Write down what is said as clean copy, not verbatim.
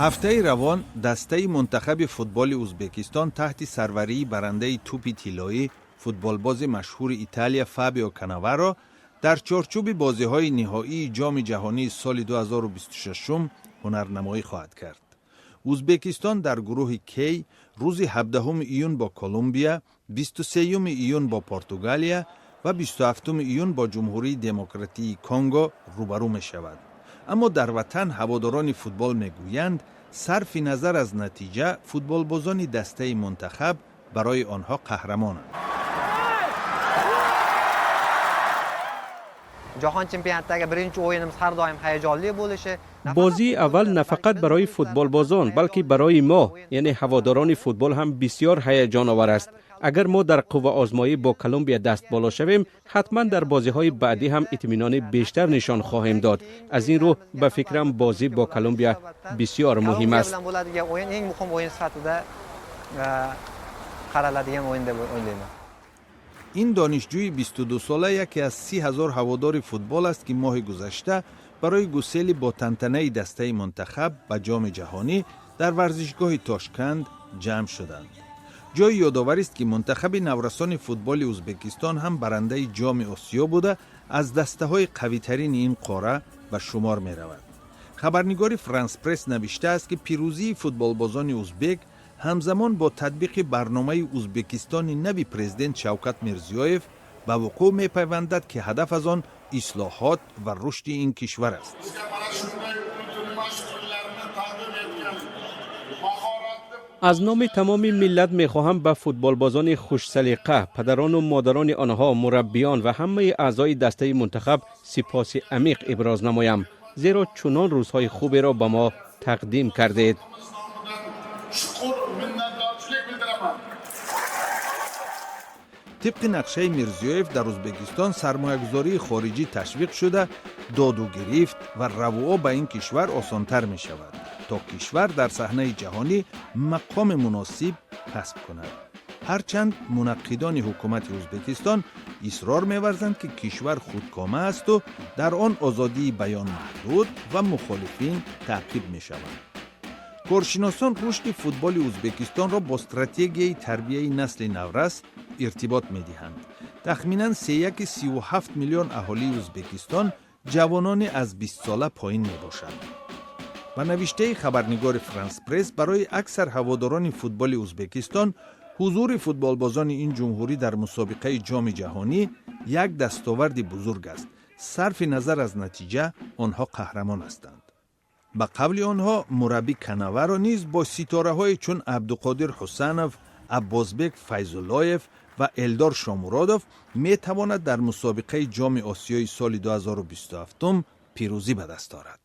Ҳафтаи равон дастаи мунтахаби футболи Узбекистон таҳти сарварии барандаи тӯпи тиллоӣ, футболбози машҳури Италия Фабио Канаваро дар чорчӯби бозиҳои ниҳоии Ҷоми ҷаҳонии соли 2026 ҳунарнамоӣ хоҳад кард. Узбекистон дар гурӯҳи Кей рӯзи 17 июн бо Колумбия, 23 июн бо Португалия ва 27 июн бо Ҷумҳурии Демократии Конго рӯбарӯ мешавад. Аммо дар ватан ҳаводорони футбол мегӯянд, сарфи назар аз натиҷа, футболбозони дастаи мунтахаб барои онҳо қаҳрамонанд. Jahon chempionatidagi birinchi o'yinimiz har doim hayajonli bo'lishi. Бозии аввал на фақат барои футболбозон, балки барои мо, яъне ҳаводорони футбол ҳам бисёр ҳаяҷоновар аст. Агар мо дар қувваозмоӣ бо Колумбия даст боло шавем, ҳатман дар бозиҳои баъдӣ ҳам итминони бештар нишон хоҳем дод. Аз ин рӯ, ба фикрам, бозӣ бо Колумбия бисёр муҳим Kolumbiya аст. Bilan bo'ladigan o'yin eng muhim o'yin sifatida qaraladigan o'yin deb o'ylayman. Ин донишҷӯи 22сола яке аз 30 000 ҳаводори футбол аст, ки моҳи гузашта барои гусели бо тантанаи дастаи мунтахаб ба Ҷоми ҷаҳонӣ дар варзишгоҳи Тошканд ҷамъ шуданд. Ҷои ёдоварист, ки мунтахаби наврасони футболи Узбекистон ҳам барандаи Ҷоми Осиё буда, аз дастаҳои қавитарини ин қора ба шумор меравад. Хабарнигори Франс Пресс навиштааст, ки пирӯзии футболбозони узбек ҳамзамон бо татбиқи барномаи Узбекистони нави президент Шавкат Мирзиёев ба вуқӯъ мепайвандад, ки ҳадаф аз он ислоҳот ва рушди ин кишвар аст. Bizga mana shunday unutilmas kunlarni taqdim etgan mahoratli Аз номи тамоми миллат мехоҳам ба футболбозони хушсалиқа, падарону модарони онҳо, мураббиён ва ҳамаи аъзои дастаи мунтахаб сипоси амиқ иброз намоям, зеро чунон рӯзҳои хуберо ба мо тақдим кардед. Nomidan chuqur minnatdorchilik bildiraman. Тибқи нақшаи Мирзиёев, дар Узбекистон сармоягузории хориҷӣ ташвиқ шуда, доду гирифт ва равуо ба ин кишвар осонтар мешавад, то кишвар дар саҳнаи ҷаҳонӣ мақоми муносиб касб кунад. Ҳарчанд мунаққидони ҳукумати Узбекистон исрор меварзанд, ки кишвар худкома асту дар он озодии баён маҳдуд ва мухолифин таъқиб мешаванд. Коршиносон рушди футболи Узбекистонро бо стратегияи тарбияи насли наврас иртибот медиҳанд. Тахминан сеяки 37 миллион аҳолии Узбекистон ҷавонони аз 20сола поин мебошанд. Ба навиштаи хабарнигори Франс Пресс, барои аксар ҳаводорони футболи Узбекистон ҳузури футболбозони ин ҷумҳурӣ дар мусобиқаи Ҷоми ҷаҳонӣ як дастоварди бузург аст. Сарфи назар аз натиҷа, онҳо қаҳрамон ҳастанд. Ба қавли онҳо, мураббӣ Канаваро низ бо ситораҳое чун Абдуқодир Ҳусанов, Аббосбек Файзуллоев ва Элдор Шомуродов метавонад дар мусобиқаи Ҷоми Осиёи соли 2027 пирӯзӣ ба даст орад.